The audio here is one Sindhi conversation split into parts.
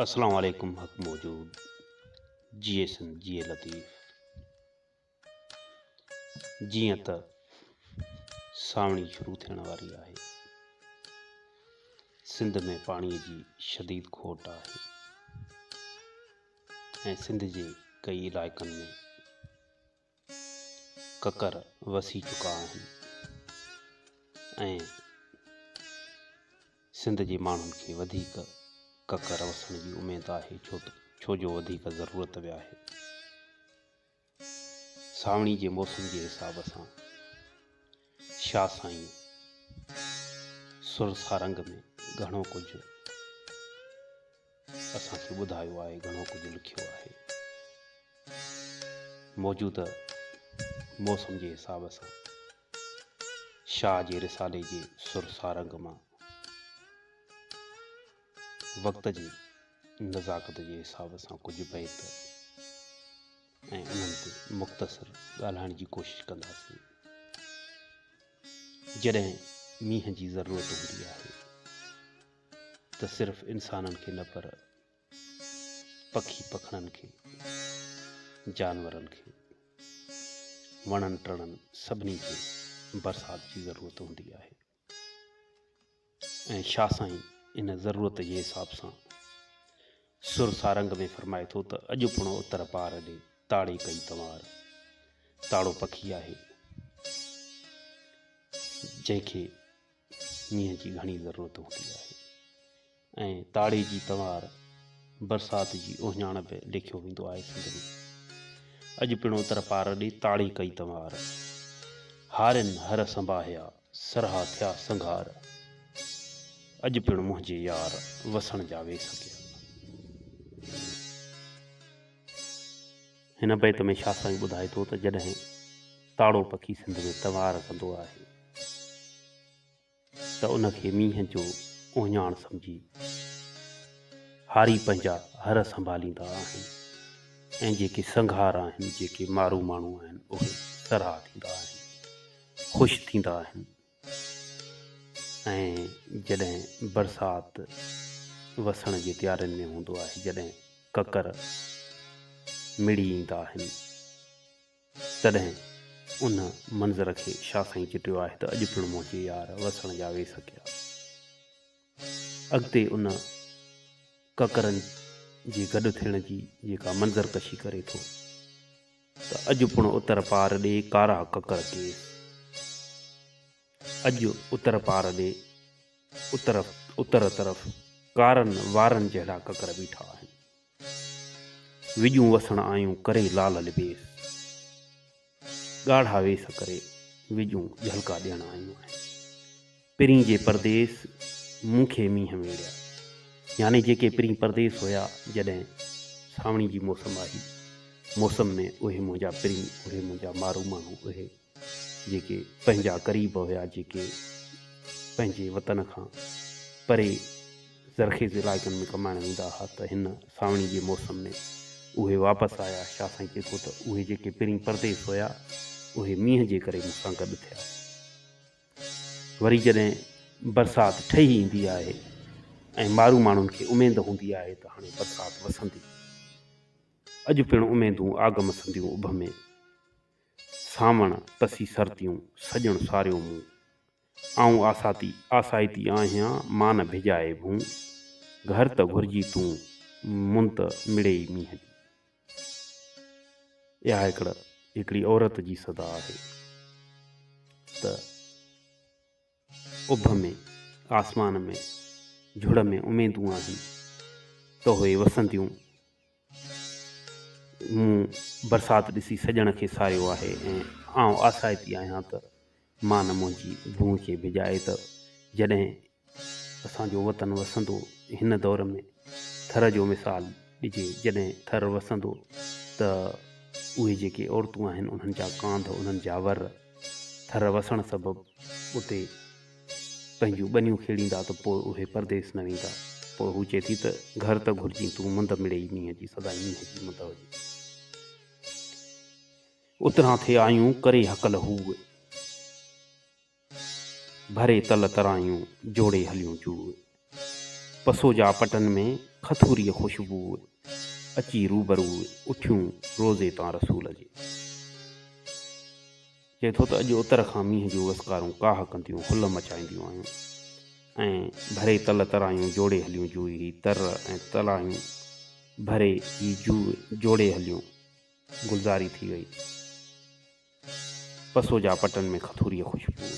اسلام عليڪم حق موجود جيئي سنڌ جيئي لطيف جيئن ته سانوڻي شروع ٿيڻ واري آهي سنڌ ۾ پاڻي جي شديد کوٽ آهي ۽ سنڌ جي ڪئي علائقن ۾ ڪڪر وسي چڪا آهن ۽ سنڌ جي ماڻهن کي وڌيڪ ڪڪر وسڻ جي اميد آهي ڇو ته ڇو جو وڌيڪ ضرورت به آهي. سانوڻي جي موسم جي حساب سان شاهه سائين سر سارنگ ۾ گهڻو ڪجهه اسان کي ٻڌايو آهي، گهڻو ڪجهه لکيو آهي. موجوده موسم جي حساب سان شاهه جي رسالي جي سر سارنگ مان وقت جي نزاڪت جي حساب سان ڪجهه بيت ۽ انهن تي مختصر ڳالهائڻ جي ڪوشش ڪنداسين. جڏهن مينهن جي ضرورت هوندي آهي. ته صرف انسانن کي نه پر پکي پکڻن کي، جانورن کي، وڻن ٽڻن سڀني کي برسات جي ضرورت هوندي آهي ۽ شاهه سائين ان ضرورت جي حساب سان سر سارنگ ۾ فرمائي ٿو ته اڄ پڻو اتر پار ڏي تاڙي ڪئي تنوار تاڙو پکي آهي جنهن کي مينهن جي گهڻي ضرورت هوندي آهي ۽ تاڙي جي تنوار برسات جي اهڃاڻ به ليکيو ويندو آهي سنڌ ۾ اڄ پڻ اتر پار ڏي تاڙي ڪئي تنوار هارين هر سنباهيا سرها ٿيا سنگهار اڄ پڻ منهنجي يار وسڻ جا ويس ڪيا. هن بيت ۾ شاهه سائين ٻڌائي ٿو ته جڏهن تاڙو پکي سنڌ ۾ تنوار ڪندو آهي ته ان کي مينهن جو اهڃاڻ سمجهي هاري پنهنجا هر سنڀاليندا آهن ۽ جيڪي سنگهار آهن، جيڪي مارو ماڻهو آهن، اهي سرها ٿيندا آهن، خوش ٿيندا آهن ۽ جڏهن برسات وسڻ جي تيارين ۾ هوندو آهي، جڏهن ڪڪر مڙي ايندا آهن، تڏهن ان منظر کي شاهه سائين چٽيو آهي ته اڄ پڻ منهنجي يار وسڻ جا ويس ڪيا. اڳتي ان ڪڪرن جي گڏ ٿيڻ جي جيڪا منظر ڪشي ڪري ٿو ته اڄ پڻ اتر پار ڏي ڪارا ڪڪر ڪيس. اڄ اتر پار ڏي اتر اتر طرف ڪارن وارن جهڙا ڪڪر بيٺا آهن. وڄون وسڻ آيون ڪري لال لبيس. ڳاڙها ويس ڪري وڄون جهلڪا ڏيڻ آيون آهن. پرين جي پرديس مون کي مينهن ويڙهيا. يعني جيڪي پرين پرديس هيا جڏهن سانوڻي جي موسم آئي موسم ۾ اهي منهنجا پرين اهي منهنجا مارو ماڻهو اهي جيڪي پنهنجا قريب هيا، جيڪي پنهنجي وطن کان پري زرخيز علائقن ۾ ڪمائڻ ويندا ها ته هن سانوڻي جي موسم ۾ اهي واپس آيا. شاهه سائين چئي ٿو ته اهي جيڪي پرين پرديس هيا، اهي مينهن جي ڪري مون سان گڏ ٿيا. وري جڏهن برسات ٺهي ايندي آهي ۽ مارو ماڻهن کي اميد هوندي آهي ته هاڻي برسات وسندي. اڄ پڻ اميدون آگم سنديون اڀ ۾. سانوڻ پسي سرتيون، سڄڻ ساريو مون. آئون آساتي آسائتي آهيان، مان نه ڀڄائي ڀون. گهر ته گهرجي تون، مون ته مڙيئي مينهن جي. اها هڪڙ هڪڙي عورت جي صدا آهي ته. اڀ ۾، آسمان ۾، جھڙ ۾ اميدون آهن ته اهي وسنديون. مون برسات ڏسي سڄڻ کي ساريو آهي ۽ آئون آسائتي آهيان ته مان نه منهنجي ڀونء کي ڀڄائي ته جڏهن اسان جو وطن وسندو، هن دور ۾ ٿر جو مثال ڏجي، جڏهن ٿر وسندو ته اهي جيڪي عورتون آهن انهن جا ڪانڌ، انهن جا ور ٿر وسڻ سبب اتي پنهنجون ٻنيون کيڙيندا ته پوء اهي پرديس نه ويندا. پوء هو چئي ٿي ته گهر ته گهرجين تون مند مڙيئي مينهن جي سدائين مينهن جي مند هجي. اتران ٿي آيون ڪري هڪل هوء. ڀري تل ترايون جوڙي هليون جوء. پسو جا پٽن ۾ کٿوريء خوشبوء، اچي روبرو اٺيون روضي تان رسول جي. چئي ٿو ته اڄ اتر کان مينهن جون وسڪارون ڪاهه ڪنديون هل مچائينديون آيون ۽ ڀري تل ترايون جوڙي هليون جوئي هي تر ۽ تلايون ڀري هي جوء جوڙي هليون گلزاري ٿي وئي. پسو جا پٽن ۾ کٿوريء خوشبوء.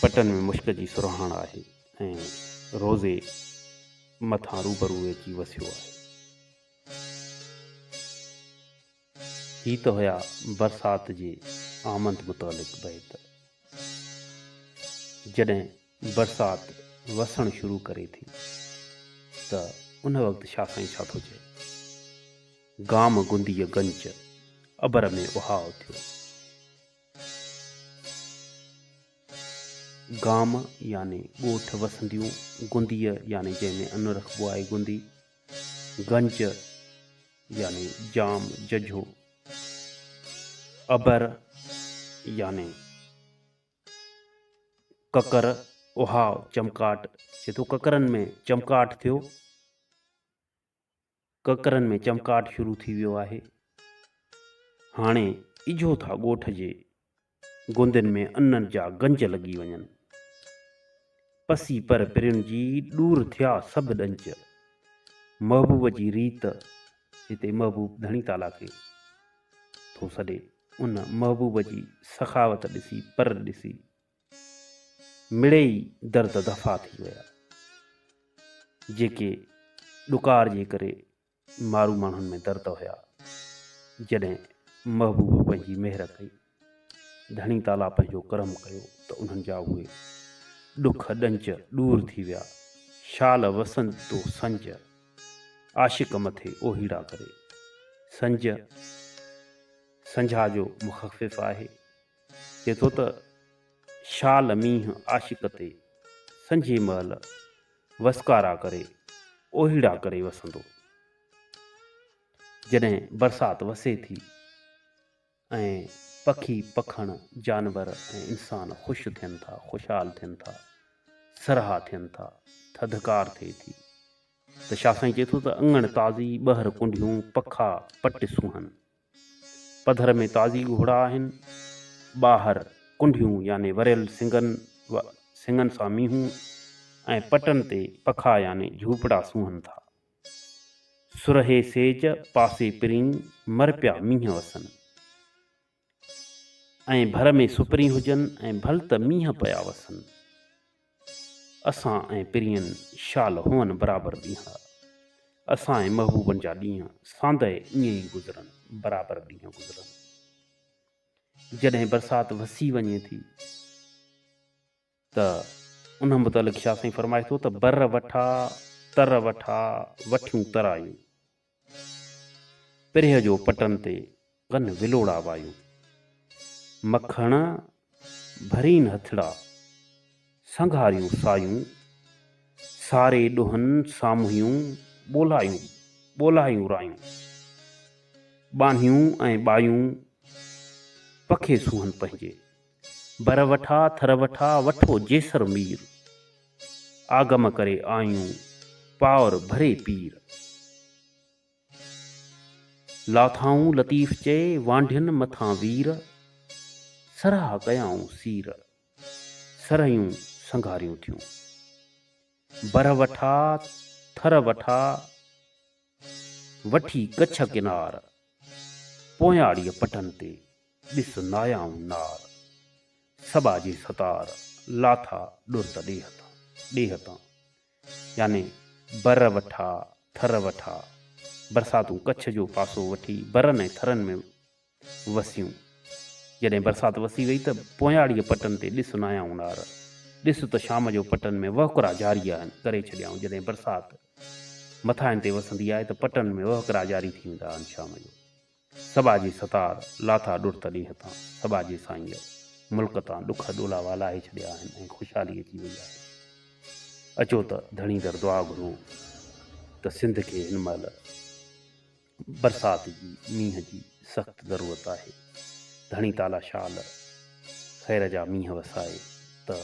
پٽن ۾ مشڪ جي سرهاڻ آهي ۽ روضي مٿان روبرو اچي وسيو آهي. هي ته هيا برسات جي آمد متعلق بيت. جڏهن برسات وسڻ شروع ڪري ٿي ته ان وقت شاهه سائين ڇا ٿو چئي؟ گام گنديء گنج، ابر ۾ اهاء ٿيو. گام يعني ڳوٺ وسنديون، گنديء يعني جنهن ۾ ان رکبو آهي گندي، گنج يعني جام ججهو، ابر يعني ڪڪر، اهاء چمڪاٽ، چئي ٿو ڪڪرن ۾ چمڪاٽ ٿيو. ڪڪرن ۾ چمڪاٽ شروع ٿي ويو آهي. هاڻي اجهو ٿا ڳوٺ جي گوندين ۾ انن جا گنج لڳي وڃن. پسي پر پرين جي ڏور ٿيا سڀ ڏنچ. محبوب جي ريت هتي محبوب ڌڻي تعاليٰ کي ٿو سڏي. ان محبوب جي سخاوت ڏسي پر ڏسي مڙئي درد دفع ٿي ويا، جيڪي ڏڪار جي ڪري مارو ماڻهن ۾ درد هيا. جڏهن محبوب پنهنجي مهر ڪئي، ڌڻي تعاليٰ پنهنجو ڪرم ڪيو ته انهن جا اهي ڏک ڏنچ ڏور ٿي ويا. شال وسندو سنج، عاشق مٿي اوهيڙا ڪري. سنج، سنجها جو مخفف آهي. چئي ٿو ته شال مينهن عاشق تي سنجهي مهل وسڪارا ڪري اوهيڙا ڪري وسندو. جڏهن برسات وسي ٿي ۽ پکي پکڻ جانور ۽ انسان خوش ٿين ٿا، خوشحال ٿين ٿا، سرها ٿين ٿا، ٿڌڪار ٿئي ٿي ته شاهه سائين چئي ٿو ته اڱڻ تازي، ٻهر ڪنڍيون، پکا پٽ سونهن. پڌر ۾ تازي گهوڙا آهن، ٻاهر ڪنڍيون يعني وريل سنگن سڱن سان مينهون ۽ پٽن تي پکا يعني جهوپڙا سونهن ٿا. سرهي سيج پاسي پرين مر پيا مينهن وسن ۽ ڀر ۾ سپرين هجن ۽ ڀل ته مينهن پيا وسن. اسان ۽ پرين شال هئن برابر ڏينهڙا. اسان ۽ محبوبن جا ڏينهن ساندهه ائين ئي گذرن، برابر ڏينهن گذرن. جڏهن برسات وسي وڃي ٿي ته ان متعلق شاهه سائين فرمائي ٿو ته بر وٺا، تر وٺا، وٺيون ترايون. پرهه جو پٽن تي ڪن ولوڙا وايون. مکڻ ڀرين هٿڙا، سنگهاريون سايون. ساري ڏوهن سامهيون، ٻولايون ٻولايون رايون. ٻانهيون ۽ ٻايون، پکي سونهن پنهنجي. بر وٺا، ٿر وٺا، وٺو جيسر مير. آگم ڪري آيون، پاور ڀري پير. لاٿائون لطيف چئي، وانڍين مٿان وير، سرها ڪيائون سير، سرهيون سنگهاريون ٿيون. بر وٺا، ٿر وٺا، وٺي ڪڇ ڪنار، پوياڙيء پٽن تي، ڏس نايائون نار. سٻا جي ستار، لاٿا ڏرت ڏيهه تان، ڏيهه تان. يعني بر وٺا، ٿر وٺا. برساتون ڪڇ جو پاسو وٺي برن ۽ ٿرن ۾ وسيون. جڏهن برسات وسي وئي ته پوياڙيء پٽن تي ڏس نايائون نار. ڏس ته شام جو پٽن ۾ وهڪرا جاري آهن ڪري ڇڏيائون. جڏهن برسات مٿاهين تي وسندي آهي ته پٽن ۾ وهڪرا جاري ٿي ويندا آهن شام جو. سٻا جي ستار، لاٿا ڏرت ڏيهه تان، سٻا جي سائينء ملڪ تان ڏک ڏولاوا لاهي ڇڏيا آهن ۽ خوشحالي اچي وئي آهي. اچو ته ڌڻي در دعا گهرون ته سنڌ کي هن مهل برسات جي مينهن جي سخت ضرورت آهي. ڌڻي تعاليٰ شال خير جا مينهن وسائي ته.